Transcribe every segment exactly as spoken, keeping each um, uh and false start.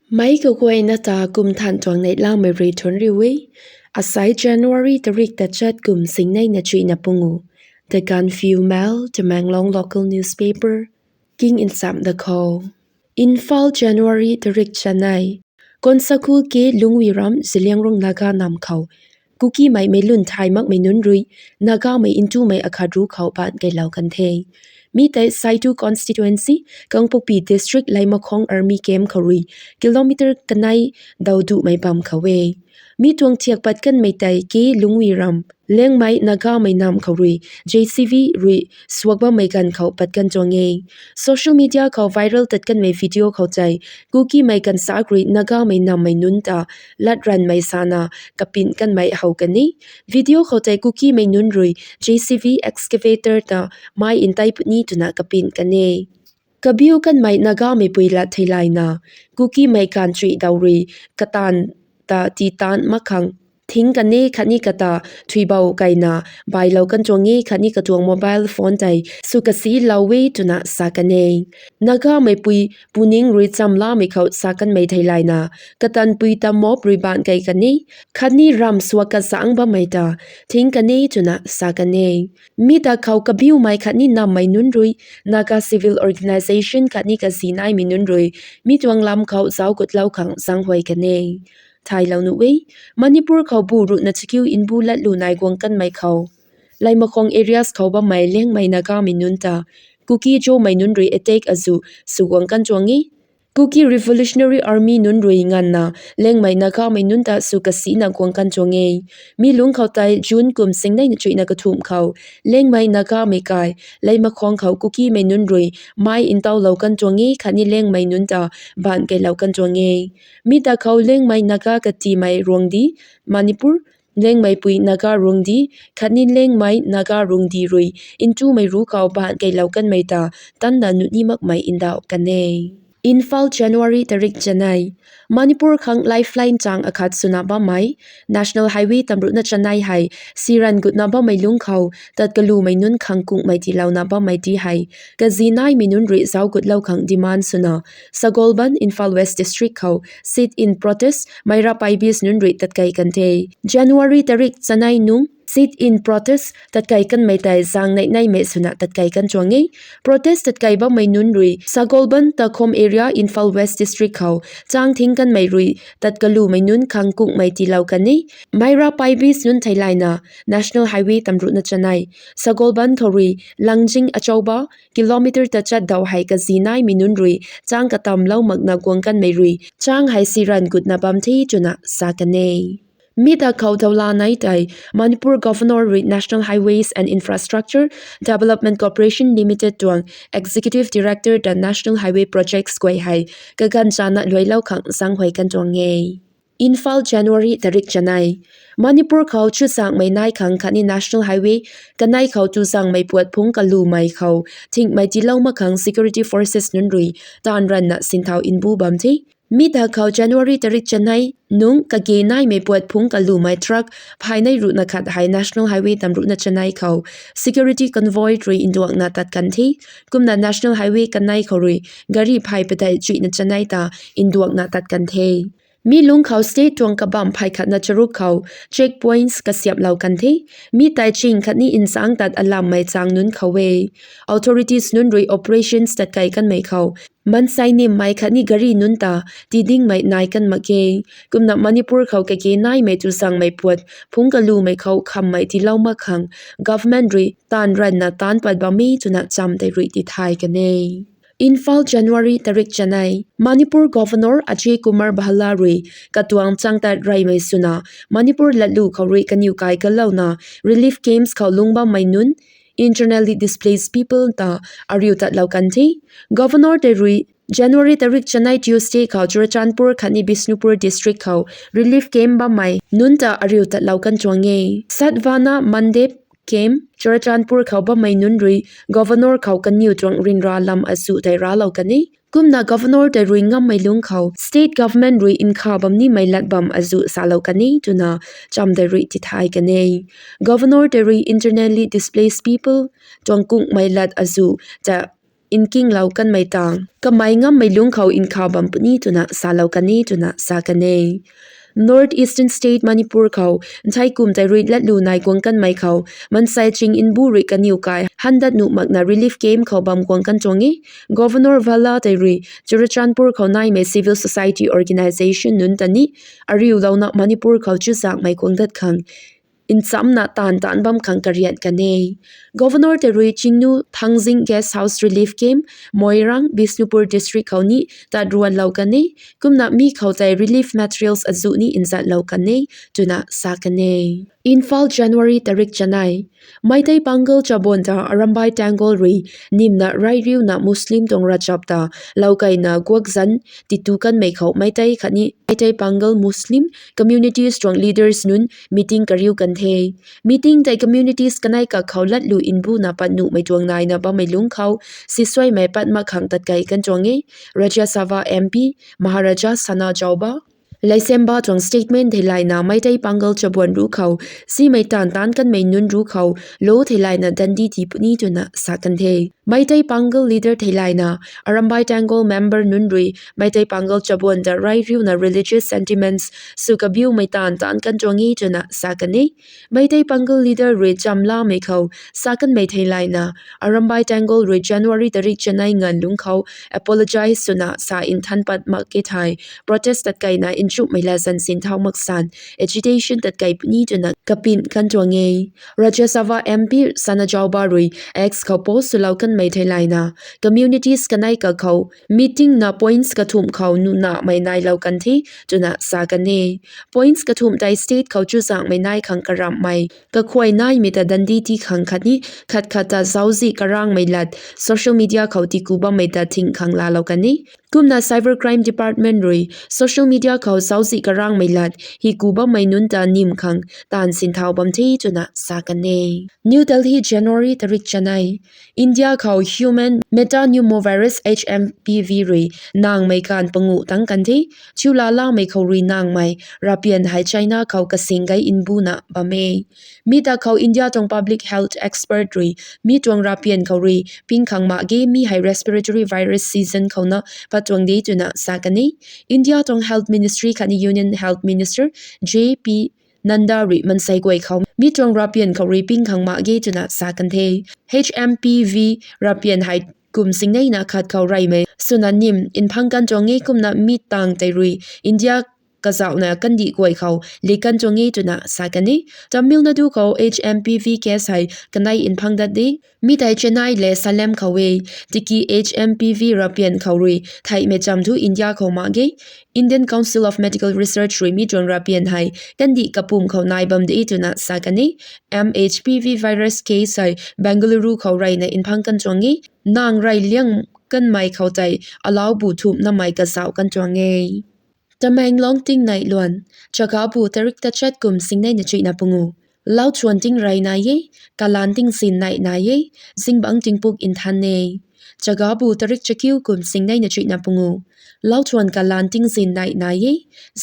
Meic kaguayna ta kum than tuang neihlamei rui thuanc riu e. Asai January tarik tachat kum singneina chuihna pungu. The Gaanphiu Mail, Tamenglong local newspaper. King Nchamc da khou. Imphal, January tarik chanei. Konsakul K Lungwiram, Zeliangrong Naga nam khou Kukimei meic lun thay makmei nunc rui Nagamei ntumei akhat ru khou baanc keylou kan the. Mi tei Saitu constituency, Kangpokpi district, Leimakhong army camp khou rui kilometer kanei daw duhmei bam khou e. Mi tuang thiak pat kanmei tei K Lungwiram, Liangmei Nagamei nam khou rui J C B rui suak bammei ganv khou pat kan tuang e. Social media khou viral tat kanmei video khou tei Kukimei ganvsaekc rui Nagamei nammei nunc ta lat ranvmei sana kapin kanmei how kan e. Video khou tei Kukimei nunc rui J C B excavator ta mei ntei puni twna kapin kan e. Kabiu kanmei Nagameipui lat theilayna, Kukimei gaanchuy daw rui kataanv ta tii taanc mak khang thing kan e khatni kata thuibou keyna bailou kan tuang e khatni katuang mobile phone tei sw kasilou e twna sa kan e. Nagameipui puning rui chamlamei khou sa kanmei theilayna, katanpui ta mob rui baanc key kan e, khatni ramv suak kazangc bammei ta thing kan e twna sa kan e. Mi ta khou kabiumei khatni nammei nunc rui, Naga civil organisation khatni kazi naimei nunc rui mi tuang lam khou zauc kutlou khang zaenghuay kan e. Thailou nuh e, Manipur khou bu ruhna chakiu mbu latlu nai guang kanmei khou Leimakhong areas khou bammei Liangmei Nagamei nunc ta Kuki-Zomei nunc rui attack azuh sw guang kan tuang e. Kuki Revolutionary Army nunc rui nganvna Liangmei Nagamei nunc ta sw kasina guang kan tuang e. Mi lungc khou tei June kum singneina chuihna kathumh khou Liangmei Nagamei kai Leimakhong khou Kukimei nunc rui mei ntauhlou kan tuang e khatni Liangmei nunc ta baanc keylou kan tuang e. Mi ta khou Liangmei Naga Katimei Ruangdi, Manipur, Liangmeipui Naga Ruangdi khatni Liangmei Naga Ruangdi rui ntumei ru khou baanc keylou kanmei ta tanna nuh ni makmei ndauh kan e. Imphal, January tarik chanei. Manipur khang lifeline chang akhat swna bammei National Highway tamruhna chanei hei siran gutna bammei lungc khou tat kalumei nunc khang kungmei tiilouna bammei ti hei kazi naimei nunc rui zauc gutlou khang demand swna Sagolband, Imphal West District khou sit-in protest Meira Paibis nunc rui tatkey kan the. January tarik chanei nung sit-in protest tatkey kanmei tei zaeng neih neimei swna tatkey kan tuang e. Protest tatkey bammei nunc rui Sagolband, Takhom area, Imphal West District khou chang thing kanmei rui tat kalumei nunc khang kungmei tiilou kan e. Meira Paibis nunc theilayna National Highway tamruhna chanei Sagolband khou rui Langjing Achauba kilometer tachat daw hei kazi naimei nunc rui chang katamlou makna guang kanmei rui chang hei siran gutna bam the twna sa kan e. Mi ta khou daw la nai tei Manipur Governor rui National Highways and Infrastructure Development Corporation Limited tuang Executive Director ta National Highway Projects guay hei kaganv chana luailou khang zaenghuay kan tuang e. Imphal, January tarik chanei. Manipur khou chuzaenghmei nai khang khatni National Highway kanei khou tuzangmei puat phungc kalumei khou thingmei tiilou mak khang security forces nunc rui taanv ranvna sinthau mbu bam the. Mi ta khou January tarik chanei nung kage naimei puat phungc kalumei truck phay nei ruhna khat hei National Highway tamruhna chanei khou security convoy rui nduangna tat kan the. Kumna National Highway kanei khou rui gari phay padeih chuihna chanei ta nduangna tat kan the. Mi lungc khou state tuang kabamv phay khatna charuk khou checkpoints kasiamhlou kan the. Mi tei ching khatni nchangc tat alammei chang nunc khou e. Authorities nunc rui operations tatkey kanmei khou mansei nimmei khatni gari nunc ta tidingmei nai kan mak ge. Kumna Manipur khou kage naimei tuzangmei puat phungc kalumei khou khammei tiilou mak khang government rui taanv ranvna taanc pat bammei twna cham tei rui tithay kan e. Imphal, January tarik chanei. Manipur Governor Ajay Kumar Bhalla rui katuang chang tat reymei swna Manipur latlu khou rui kaniw kai kalouna relief camps khou lungc bammei nunc, internally displaced people ta ariu tatlou kan the. Governor tei rui January tarik chanei Tuesday khou Churachandpur khatni Bishnupur district khou relief camp bammei nunc ta ariu tatlou kan tuang e. Satvana Mandap camp Churachandpur khou bammei nunc rui Governor khou kaniw tuang ryanra lam azuh tei raclou kan e. Kumna Governor tei rui ngammei lungc khou state government rui nkha bam nimei lat bam azuh salou kan e twna cham tei rui tithay kan e. Governor tei rui internally displaced people tuang kungmei lat azuh ta nkinglou kanmei tang kamei ngammei lungc khou nkhav bam puni twna salou kan e twna sa kan e. North Eastern State Manipur khou nthei kum tei rui latlu nai guang kanmei khou mansei ching mbu rui kaniw kai handat nuh makna relief camp khou bam guang kan tuang e. Governor Bhalla tei rui Churachandpur khou naimei civil society organisation nunc ta ni ariulouna Manipur khou chuzaenghmei guang dat khang nchamna taanv taanc bam khang karian kan e. Governor tei rui Chingnu Thangjing Guest House Relief Camp, Moirang, Bishnupur District khou ni tat ruanlou kan e. Kumna mi khou tei relief materials azuh ni nzatlou kan e twna sa kan e. Imphal, January tarik chanei. Meitei Pangal chabuan ta Arambai Tenggol rui nimna rairiuna Muslim tuang ravchap ta loukeina guakzan titu kanmei khou Meitei khatni Meitei Pangal Muslim communities tuang leaders nunc meeting kariu kan the. Meeting tei communities kanei kak khou latlu mbuna pat nuhmei tuang naina bammei lungc khou sisuaimei pat mak khang tatkei kan tuang e. Rajya Sabha M P Maharaja Sana Chowba Leisemba tuang statement theilayna Meitei Pangal chabuan ruc khou simei taanv taanc kanmei nunc ruc khou lo theilayna dandi tii puni twna sa kan the. Meitei Pangal leader theilayna Arambai Tenggol member nunc rui Meitei Pangal chabuan ta rairiuna religious sentiments sw kabiumei taanv taanc kan tuang e twna sa kan e. Meitei Pangal leader rui chamlamei khou sa kanmei theilayna Arambai Tenggol rui January tarik chanei nganv lungc khou apologize swna sa nthan pat mak ke thei protest tatkeina nchumhmei latzan sinthau maksan agitation tatkei puni twna kapin kan tuang e. Rajya Sabha M P Sana Chowba rui X khou post swlou kanmei theilayna communities kanei kak khou meeting na points kathumh khou nuhnamei nailou kan the twna sa kan e. Points kathumh tei state khou chuzaenghmei nai khang karamhmei kakhuay naimei ta dandi tii khang khatni khat khat ta zauczih karangmei lat social media khou tiku bammei ta thing khang laalou kan e. Kumna Cyber Crime Department rui social media khou zauczih karangmei lat hiku bammei nunc ta nim khang taanv sinthau bam the twna sa kan e. New Delhi, January tarik chanei. India khou human metapneumovirus H M P V rui nangmei kaanv panguh tang kan the. Thiu laalamei khou rui nangmei rapian hei China khou kasing gei mbuna bam e. Mi ta khou India tuang public health expert rui mi tuang rapian khou rui ping khang mak ge, mi hei respiratory virus season khou na pat tuang de twna sa kan e. India tuang Health Ministry khatni Union Health Minister J P Nadda rui mansei guay khou mi tuang rapian khou rui ping khang mak ge twna sa kan the. H M P V rapian hei kum singneina khat khou reymei swna nim nphang kan tuang e. Kumna mi tang tei rui India kazauhna kandih guay khou li kan tuang e twna sa kan e. Tamil Nadu khou H M P V case hei kanei nphang dat de. Mi tei Chennai le Salem khou e. Tiki H M P V rapian khou rui theihmei cham thu India khou mak ge. Indian Council of Medical Research rui mi tuang rapian hei kandih kapum khou nai bam de twna sa kan e. M H P V virus case hei Bengaluru khou reyna nphang kan tuang e. Nang rey liang kanmei khou tei alau bu thumh namei kazauh kan tuang e. Tamenglong tingnei luan. Chagabu tarik tachat kum singneina chuihna pungu. Lauchuan tingrey nai e, kalan tingzin nai nai e, zingbangc tingpuk nthan e. Chagabu tarik chakiu kum singneina chuihna pungu. Lauchuan kalan tingzin nai nai e,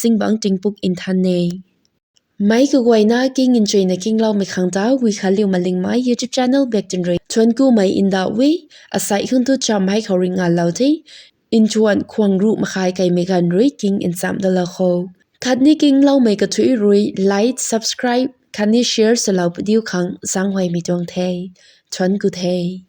zingbangc tingpuk nthan e. Meic kaguayna king nchuina kingloumei khang ta Wikhanliu Malingmei YouTube channel bak tin rui thuanckumei ndauh e. Asei khang tu cham hei khou rui ngalou the. Nthuan khwang ruh makhai keimei ganv rui king ncham dalou kho. Khatni kingloumei kathuic rui like, subscribe khatni share swlou padiu khang zaenghuaymei tuang the. Thuancku the.